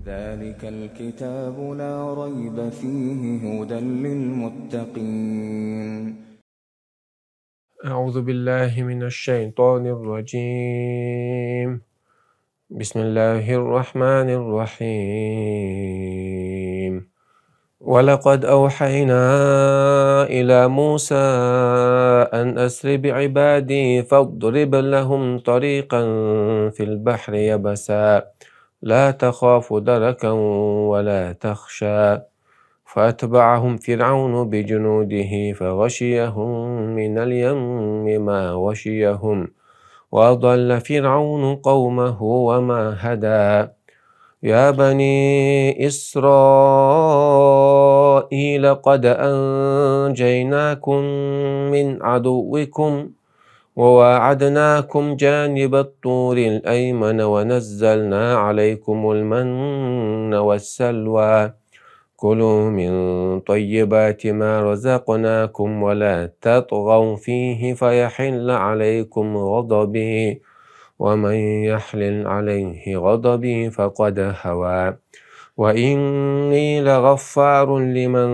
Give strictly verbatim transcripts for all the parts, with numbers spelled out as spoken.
ذلك الكتاب لا ريب فيه هدى للمتقين. أعوذ بالله من الشيطان الرجيم. بسم الله الرحمن الرحيم. ولقد أوحينا إلى موسى أن أسر بعبادي فاضرب لهم طريقا في البحر يبسا لا تخاف دركا ولا تخشى. فأتبعهم فرعون بجنوده فغشيهم من اليم ما غشيهم وأضل فرعون قومه وما هدى. يا بني إسرائيل قد أنجيناكم من عدوكم وواعدناكم جانب الطور الأيمن ونزلنا عليكم المن والسلوى. كلوا من طيبات ما رزقناكم ولا تطغوا فيه فيحل عليكم غضبي ومن يحلل عليه غضبي فقد هوى. وإني لغفار لمن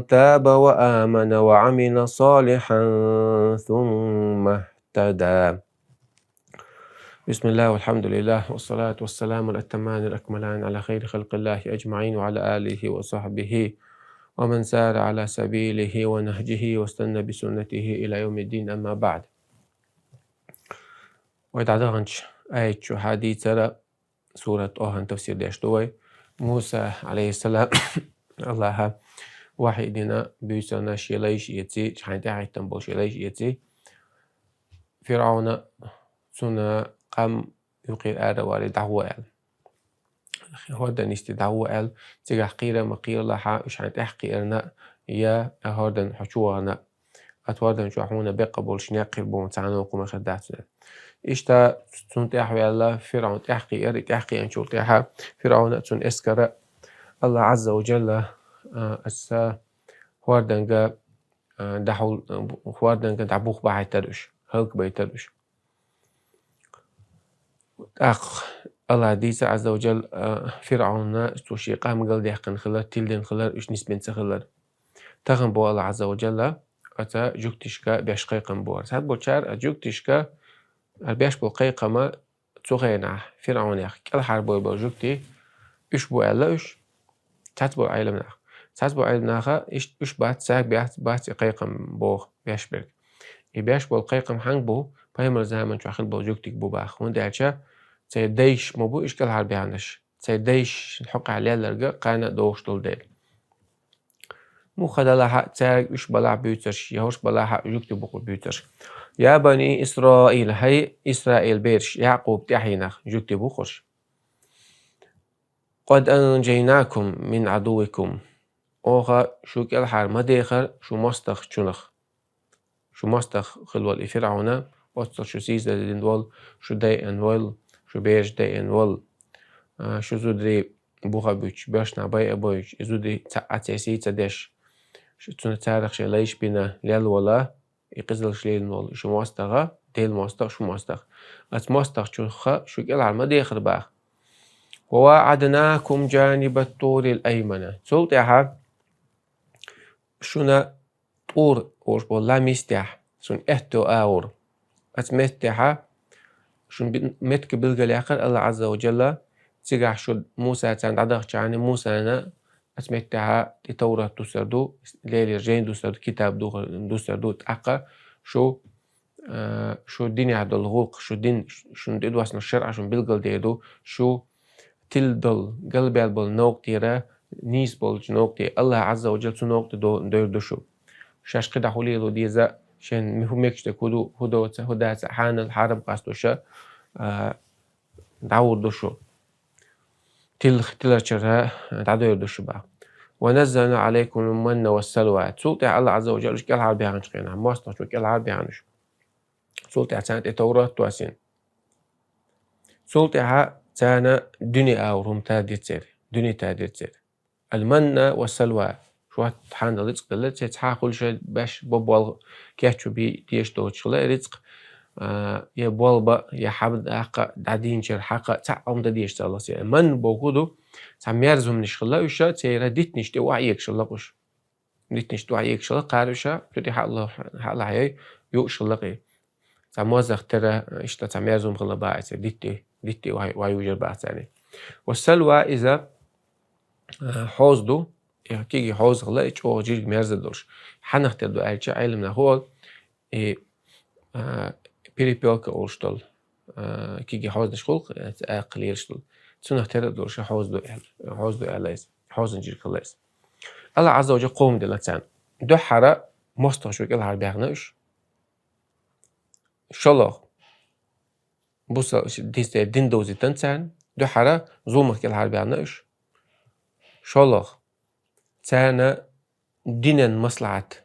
تاب وآمن وعمل صالحا ثم اهتدى. بسم الله والحمد لله والصلاة والسلام الأتمان الأكملان على خير خلق الله أجمعين وعلى آله وصحبه ومن سار على سبيله ونهجه واستنى بسنته إلى يوم الدين، أما بعد. Вай дӀадаханчу аят чу хьадийцара сурат Тӏохана тафсир деш ду вай. Муса, алейхиссалам, Аллаха вахьи дина, буьйсанна шен лайш эций, шайн тӀаьхьахӀиттина болу шен лайш эций, Фиръауна, цуьнан къам юкъера ара валий дӀагӀо аьлла. ХӀордан йисте дӀагӀо аьлла, цигахь кхийра а ма кхийралахь, уьш хьайн тӀаьхьа кхиарна, я хӀордан хьо чу вахана, ат хӀордан чохь хьуна беккъа болуш некъ хир бу, цхьана а хӀума хир дац. Иштта цунна тӀаьхьа ваьлла, Фиръаун тӀаьхьа кхиара, и тӀаьхьа кхианчул тӀаьхьа Фиръауна а цуьнан эскара, Аллах Азза ва Джалла, а, аса хӀорданга, а, дӀахьул-, хӀорданга дӀабух бахьийтара уьш, хӀаллакбайтара уьш. ТӀаккха Аллах дийца Азза ва Джалла, а, Фиръауна, цо шен къам галдаьккхина хилар, тиладина хилар, уьш нисбина ца хилар. Тахана бо Аллах Азза ва Джалла, оцу жуьгташка беш кхайкхам бора. Цхьаболчара а жуьгташка, а беш болу кхайкхама цу хенахь Фиръаунех кӀелхьарбой болу жуьгтий, уьш бу аьлла уьш, цхьацболу Ӏеламнаха. Цхьацболу Ӏеламнаха, иштта уьш бац, цаьрга бац, бац и кхайкхам боху беш берг. И беш болу кхайкхам хьанга бу, пайхамар заман чохь хилла болу жуьгтиг бу баха, хӀунда аьлча церан дайша ма бу уьш кӀелхьарбаьхнарш. Церан дайша хьокъехь лелларг кхана а догӀуш долу дела. Муха далахь а, цаьрга уьш балахь буьйцурш, я хӀорш балахь а, жуьгти бу-кх уьш буьйцурш. Я бани Исраил, хӀай Исраил бераш, Якъуб тӀаьхьенах, жуьгти бу-кх уьш. Къад анжайнакум мин Ӏадуввикум. Оха шу кӀелхьара ма дехара шу мостагӀчунах. Шу мостагӀ хилла волу и Фиръауна, оццул шу сийсаздина волу, шу дайъина волу, шу бераш дайъина волу. А, шу зударий буха буьтуш, боьршнах байа а бойтуш, и зударий цхьа а церан сий ца деш, шу, цунна царах шайн лайш бина лелла волу, и къизаллаш лелийна волу шу мостагӀа, Делан мостагӀа, шу мостагӀа. Оцу мостагӀчуха шу кӀелхьара ма дехара баха. Ва ваӀаднакум жанибат-турил аймана. Цул тӀаьхьа шуна Тур олуш болу лам йистехь, шуна аьтто агӀор. Оцу меттехьа шуна би-, меттиг билгалъяьккхира Аллах Азза ва Джалла, цигахь шу Муса царна дӀадахча, Мусана оцу меттехьа и Таврат дуссар ду, Делера жайн дуссар ду, китаб ду-, дуссар ду, тӀаккха шу, а, шу динехь долу гӀуллакх, шу дин, шуна тӀедоссанарш шарӀа шуна билгалдер ду, шу тилла долу, галбаьлла болу новкъа тӀера, нийса болчу новкъа тӀе, Аллах Азза ва Джалла цу новкъа тӀе до-, дойр ду шу. Шаьш кхидӀа хӀун лело деза, шен ме-, хӀун мегаш дерг хӀун ду, хӀун доца, хӀун даца, хьанал хьарам къастуша, а, дӀагӀур ду шу. Тил-, тиларчара дӀадойр ду шу баха. Ва наззална Ӏалайкумул манна вас-салва. Цул тӀаьхьа Аллах Азза ва Джалла уьш кӀелхьарбаьхначу хенахь, мостагӀчо кӀелхьарбаьхна уьш. Цул тӀаьхьа царна тӀе Таврат доссийна. Цул тӀаьхьа царна дуьне агӀор хӀума тадира церан, дуьне тадира церан. Ал-манна ва салва. Шу хьан рицкъ делла, церан цхьа а хуьлуш беш бо болх кечван бен дезаш доцуш хилла и рицкъ, а, я болх бан, я хьаб даккха, дӀадийначара хьакха, цхьа а хӀума дан дезаш ца хилла церан. Манна бохург ду, Цхьа мерза хӀуманаш хилла уьш, церан дитанаш тӀе охьаэгаш хилла уьш. Дитанаш тӀе охьаэгаш хилла кхара уьш, цу тӀе хьалха-, хьалхахьой, юуш хилла-кх. Цхьа мозах тера, иштта цхьа мерза хӀума хилла бахьа церан дитте, дитте охьа-, охьаювжар бахьа царна. Ва салва иза, а, хьоза ду, и кегий хьоза хилла, и чӀогӀа жижиг мерза долуш. Хьанах тера ду аьлча, Ӏеламнаха олу, и, а, перепелка олуш долу, а, кегий хьозанаш хуьлу-кх, а, акха лелаш долу. Цунах тера а долуш, хьоза ду аьлла, хьоза ду аьлла иза, хьозан жижиг хилла иза. Аллах Ӏазза ва Джалла кхо хӀума делла царна. Дуьххьара мостагӀчо кӀелхьарбаьхна уьш. ШолгӀа, буса-, дин довзийтина царна. Дуьххьара зуламах кӀелхьарбаьхна уьш. ШолгӀа, царна динан маслахьат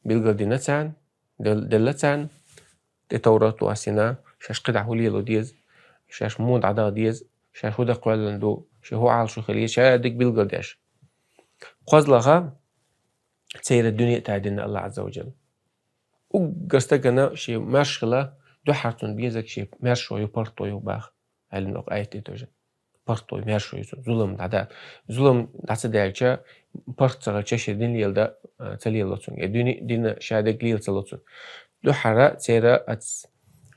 билгалдина царна, дел-, делла царна, тӀе Таврат вассина, шаьш кхидӀа хӀун лело деза, шаьш муха дӀадаха деза, шаьш хӀун дан кхоьллина ду, шен хӀун Ӏалашо хила еза, ша дика билгалдеш. КхозлагӀа, церан дуьне а тадина Аллах Ӏазза ва Джалла. Уггар стагана шен маьрша хила, дуьххьара цунна безарг шен маьршо ю, паргӀато ю баха. Аьлла оха аят тӀе тоже. ПаргӀато ю, маьршо ю цунна, зулам дӀада-, зулам дӀа ца даьлча, паргӀат ца хилча, шен дин леладан, а, ца лелало цунна. Э, дуьне, дин ша дерг лела ца ло цунна. Дуьххьара церан ац,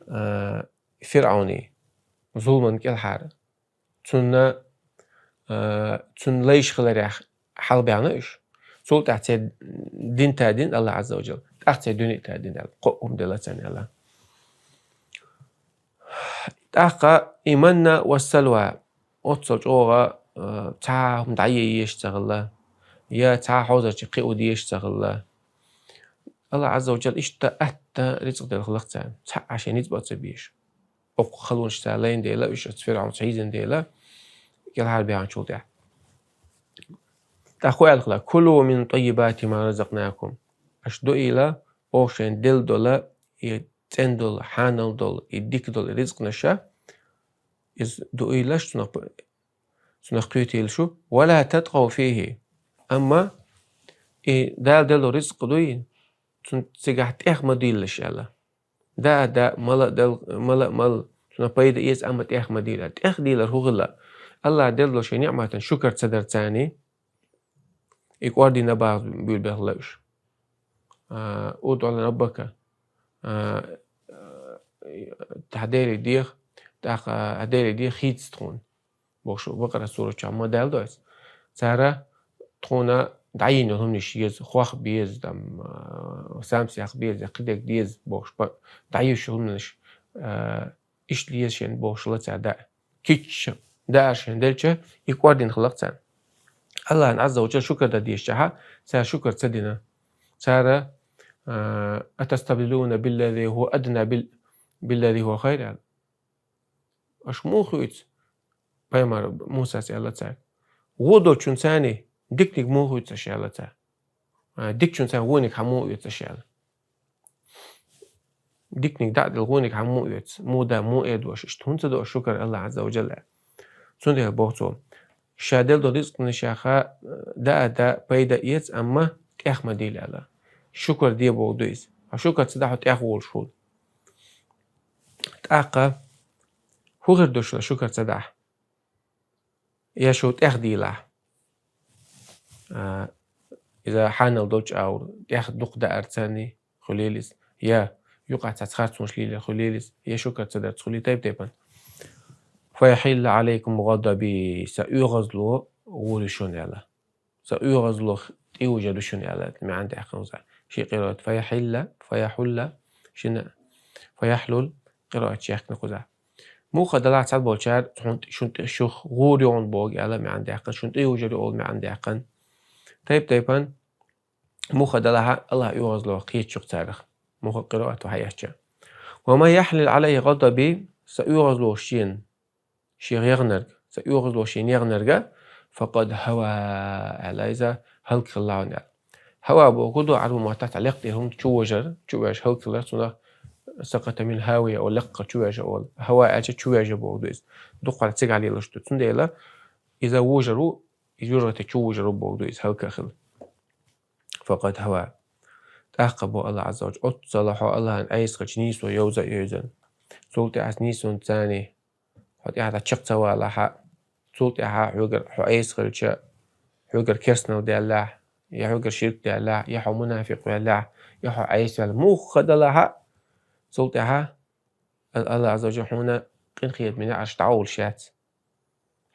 а, ФирӀавни зуламан кӀелхьара. Цунна, а, цунна лайш хиларех хьалабаьхна уьш. Цул тӀаьхьа церан дин тадина Аллах Ӏазза ва Джалла. ТӀаккха церан дуьне а тадина аьлла. Кхо хӀума делла царна аьлла. ТӀаккха и манна ва салва, оццул чӀогӀа, а, цхьа хӀума дӀае езаш ца хилла, я цхьа хьозарчу кхио дезаш ца хилла. Аллах Ӏазза ва Джалла иштта атта рицкъ делла хилла-кх царна, цхьа а шен ницкъ бан ца безаш. Оцу халонаш цара лайна дела, уьш оцу ФирӀавнца хьийзина дела, кӀелхьарбаьхначул тӀаьхьа. ТӀаккха хӀун аьлла хилла: «Кулу мин тӀаййибати ма разакънакум». Аша дуийла, оха шайна делла долу, и цӀена долу, хьанал долу, и дика долу рицкъанаша, иза дуийла аша, цунах, цунах кхетийла шу, «ва ла татгӀав фихӀи». Амма и Дала делла рицкъ дуй, цунна цигахь тӀех ма дийлалаш аьлла. Да а да, мала а дал-, мала а мала, цунах пайда эца, амма тӀех ма дийла. ТӀех дийлар хӀун хилла? Аллах делла долу шен ниӀматан шукар ца дар царний, и кӀордийна бахьа буьйлабелла уьш. А, «УдӀу раббака». А, а, хьан Деле деха, тӀаккха хьан Деле деха, хийца тхуна. Бохуш, Бакъара сурат чохь ма даьлла ду аса. Цара тхуна дӀайина йолу хӀуманаш еза, хох беза, там, а, самсех беза, кхидерг деза, бохуш, ба-, дӀайуьйш хӀуманаш, а, иштта еза шен бохуш ла цара даа. Кичча даар шен делча, и кӀордина хилла-кх царна. Аллахьан Ӏазза ва Джалла шукар дан дезачохь, цара шукар ца дина. Цара, а, «Атастабдилуна биллази хӀуа адна бил-, биллази хӀуа хайр», аьлла. Аша муха хуьйцу? Пайхамар Мусас аьлла цаьрга. Вон долчунца диканиг муха хуьйцу аша аьлла цара. А, дикачунца вониг хьан муха оьцу аша аьлла. Диканиг дӀа а делла, вониг хьан муха оьцу? Муха да, муха эр ду аша? Иштта хӀунда ца до аша шукар Аллах Ӏазза ва Джалла? Цундела боху цо, ша делла долу рицкъанашах, э, даа а да, пайда эца, амма тӀех ма дийла аьлла. Шукар де боху ду иза. Хьо шукар ца дахь, хьо тӀех волуш хуьлу. ТӀаккха хӀун хир ду шуна шукар ца дахь? Я шу тӀех дийлахь? А, иза хьанал долчу аура, тӀех дукха даарца хуьлийла иза. Я юкъахь цхьацца харцонаш лелийла хуьлийла иза. Я шукар ца дарца хуьлийла тайп-тайпана. «Фа яхьилла Ӏалайкум гӀадаби», сан оьгӀазло гӀур ю шуна аьлла. Сан оьгӀазло тӀеюжур ю шуна аьлла, маьӀна даьккхина кхузахь. Ши къираат: «Фа яхьилла», «Фа яхьулла», шина «Фа яхьлул» къираат чехкина кхузахь. Муха далахь цхьаболчара, хьуна тӀе-, шуна тӀе-, шух гӀур ю хьуна боху аьлла маьӀна даьккхина, шуна тӀеюжур ю олу маьӀна даьккхина. Тайп-тайпана муха далахь, Аллах оьгӀазло кхеташ ю-кх царах. Муха къираат ву хьаэцча. «Ва ман яхьлил Ӏалайхи гӀадаби», сан оьгӀазло шена шен ягӀнарг, сан оьгӀазло шена ягӀнарга, «факъад хӀава», аьлла иза, хӀаллакьхилла хьуна аьлла. ХӀава бохург ду Ӏарбийн маттахь цхьа лекха тӀера хӀума чувожар, чувоьжна хӀаллакьхилар, цунах «сакъата мин хӀавия», о, лекха чувоьжна олу. ХӀава аьлча чувоьжна бохург ду иза. Дуккха цигахь лелаш ду. Цундела иза вожар ву, иза юьртахь чувожар ву бохург ду иза, хӀаллакьхилла. «Факъад хӀава». ТӀаккха боху Аллах Ӏазза ва Джалла, оццул хьо Аллахьан ӀесалгӀачу нийсо йовза а йовзана. Цул тӀаьхьа нийсонца хьо тӀаьхьа дӀа чекх ца валахь, цул тӀаьхьа хьоьгара хьо Ӏеса хилча, хьоьгара керстанал даьллахь, я хьоьгара ширк даьллахь, я хьо мунафикъ ваьллахь, я хьо Ӏеса ваьлла, муха далахь а, цул тӀаьхьа Ал-, Аллахь Азза ва Джалла хьуна къинхетаман неӀарш дӀаолуш яц.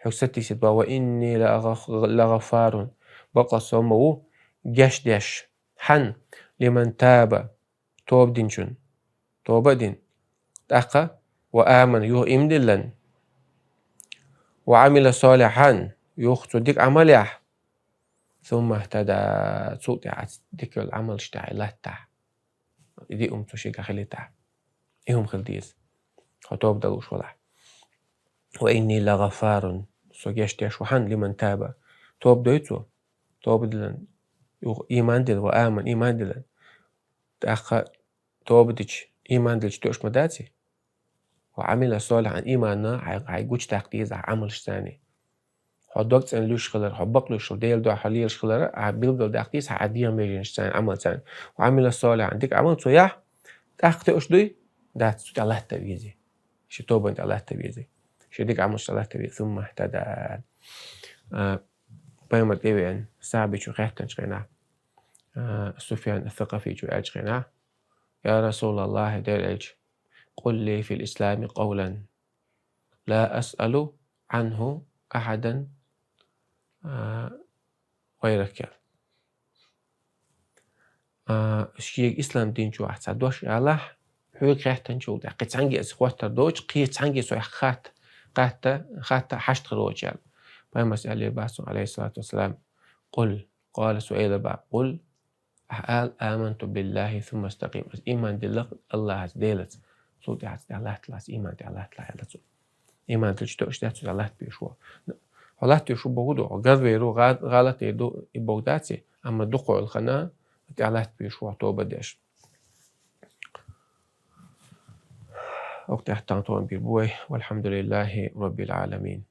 Хьоьга сатийсийта боху: «Ва инни ла гъаф-, ла гъаффарун». Бакъ со ма ву гечдеш. Хьан? «Лиман таба», тоба динчун. Тоба а дина. ТӀаккха: «Ва амана», юха иман диллина. «Ва Ӏамила солихьан», юха цо дика Ӏамал яхь. «Сумма ихтада», цул тӀаьхьа дика йолу Ӏамалш тӀехь латтахь. И диъ хӀума цо шегахь хилийтахь. И хӀума хила деза. Хьо тоба дан лууш валахь. «Ва инни ла гъаффарун», со гечдеш ву хьан, «лиман таба». Тоба дой цо. Тоба диллина. Юха иман дилла, «ва амана», иман диллина. ТӀаккха тоба дича, иман диллича тоьуш ма даций? «Ва Ӏамила солихьан», иманна хьайн, хьайн гучудаккха деза ахь Ӏамалшца. Хьо дог цӀена луьйш хилар, хьо бакълуьйш хилар, Делан дуьхьа лелаш хилар, ахь билгалдаккха деза ахь дегӀан меженашца, Ӏамалца. «Ва Ӏамила солихьан», дика Ӏамал цо яхь, тӀаккха тоьуш дуй? Дац, цу тӀехь латта везий. Шен тобанна тӀехь латта везий. Шен дика Ӏамалш тӀехь латта везий. «Сумма ихтада». А, пайхамар тӀевеана, сахьабичо хаьттинчу хенахь, а, Суфьян ас-Сакъафичо аьллачу хенахь: «Я Расулаллахь, Делан элча, къул ли фил ислами къавлан». «Ла асъалу Ӏанху ахьадан, а, гӀайрак». А, шега ислам дин чохь цхьа дош алахь, хьоьга хаьттинчул тӀаьхьа, кхин цхьаьнгге аса хоттар доцуш, кхин цхьаьнгге со хьакха хатта, хатта, хатта хьаштхар доцуш аьлла. Пайхамарс аьлла бац, Ӏалайхиссалату вассалам: «Къул», къала, со элира бах, «Къул», ахь ала: «Аманту биллахи, сумма стакъим». Ас иман дилла Аллахьаца, Делаца. Цул тӀаьхьа цу тӀехь латталахь, ас иман тӀехь латталахь, аьлла цо. Иман диллича тоьуш дац цу тӀехь латта везаш ву. Хьо латта везаш ву боху ду, хьо гарвер ву, гӀа-, гӀалат дер ду, и боху даций, амма дукха хьо хилла хана, тӀехь латта везаш ву хьо тоба деш. Оха тӀехь тхан тхуна бир бу вай. Валхьамдулиллахи Раббил Ӏаламин.